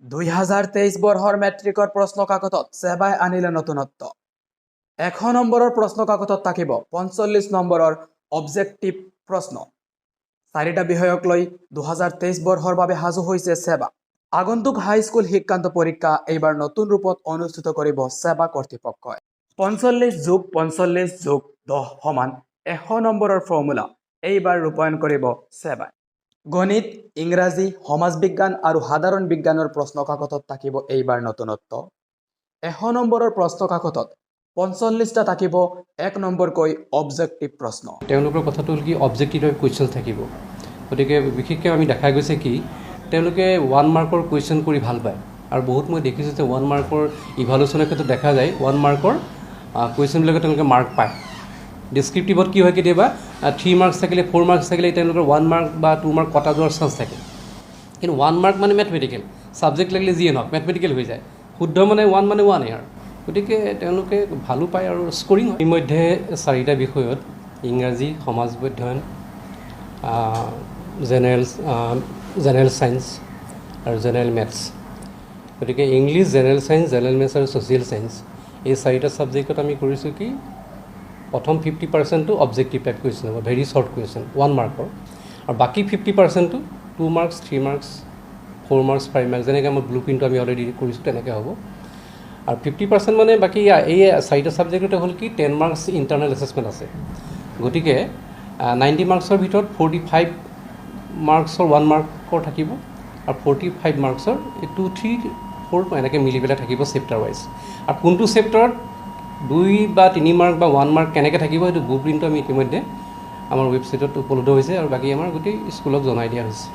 2023 বৰ্ষৰ মেট্ৰিকৰ প্ৰশ্ন কাকতত ছেবাই আনিলে নতুনত্ব। 100 নম্বৰৰ প্ৰশ্ন কাকতত থাকিব 45 নম্বৰৰ অবজেক্টিভ প্ৰশ্ন। চাৰিটা বিষয়ক লৈ 2023 বৰ্ষৰ বাবে সাজু হৈছে ছেবা। আগন্তুক হাইস্কুল শিক্ষান্ত পৰীক্ষা এইবাৰ নতুন ৰূপত অনুষ্ঠিত কৰিব ছেবা কৰ্তৃপক্ষই। 45 যোগ 45 যোগ 10 সমান 100 নম্বৰৰ ফৰ্মুলা এইবাৰ ৰূপায়ণ কৰিব ছেবাই। গণিত, ইংৰাজী, সমাজ বিজ্ঞান আৰু সাধাৰণ বিজ্ঞানৰ প্ৰশ্ন কাকতত থাকিব এইবাৰ নতুনত্ব। 100 নম্বৰৰ প্ৰশ্ন কাকতত 45টা থাকিব 1 নম্বৰকৈ অবজেক্টিভ প্ৰশ্ন। তেওঁলোকৰ কথাটো হ'ল কি, অবজেক্টিভ টাইপ কুৱেশ্যন থাকিব। গতিকে বিশেষকৈ আমি দেখা গৈছে কি, তেওঁলোকে ওৱান মাৰ্কৰ কুৱেশ্যন কৰি ভাল পায় আৰু বহুত মই দেখিছোঁ যে ওৱান মাৰ্কৰ ইভালুৱেশ্যনৰ ক্ষেত্ৰত দেখা যায়, ওৱান মাৰ্কৰ কুৱেশ্যনবিলাকত তেওঁলোকে মাৰ্ক পায়। ডিছক্ৰিপটিভত কি হয়, কেতিয়াবা থ্ৰী মাৰ্কছ থাকিলে, ফ'ৰ মাৰ্কছ থাকিলে তেওঁলোকৰ ওৱান মাৰ্ক বা টু মাৰ্ক কটা যোৱাৰ চান্স থাকে। কিন্তু ওৱান মাৰ্ক মানে মেথমেটিকেল ছাবজেক্ট লাগিলে যিয়ে নহওক, মেথমেটিকেল হৈ যায়। শুদ্ধ মানে ওৱান মানে ওৱানেই আৰু গতিকে তেওঁলোকে ভালো পায় আৰু স্ক'ৰিং। ইতিমধ্যে চাৰিটা বিষয়ত, ইংৰাজী, সমাজ অধ্যয়ন, জেনেৰেল ছায়েন্স আৰু জেনেৰেল মেথছ, গতিকে English, general science, general maths আৰু ছ'চিয়েল ছায়েন্স, এই চাৰিটা ছাবজেক্টত আমি কৰিছোঁ কি, প্ৰথম 50 পাৰ্চেণ্টটো অবজেক্টিভ টাইপ কুৱেশ্যন হ'ব, ভেৰি শ্বৰ্ট কুৱেশ্যন, ওৱান মাৰ্কৰ, আৰু বাকী 50 পাৰ্চেণ্টটো 2 marks, 3 marks, 4 marks, 5 marks, যেনেকৈ আমাৰ ব্লু প্ৰিণ্টটো আমি অলৰেডি কৰিছোঁ তেনেকৈ হ'ব। আৰু 50% মানে বাকী এই চাৰিটা ছাবজেক্টতে হ'ল কি, 10 মাৰ্কছ ইণ্টাৰনেল এছেছমেণ্ট আছে। গতিকে 90 মাৰ্কছৰ ভিতৰত 45 মাৰ্কছৰ ওৱান মাৰ্কৰ থাকিব আৰু 45 মাৰ্কছৰ এই টু, থ্ৰী, ফ'ৰ এনেকৈ মিলি পেলাই থাকিব চেপ্টাৰ ৱাইজ। আৰু কোনটো চেপ্টাৰত 2 বা 3 মাৰ্ক বা ওৱান মাৰ্ক কেনেকৈ থাকিব, সেইটো ব্লু প্ৰিণ্টটো আমি ইতিমধ্যে আমাৰ ৱেবছাইটত উপলব্ধ হৈছে আৰু বাকী আমাৰ গোটেই স্কুলক জনাই দিয়া হৈছে।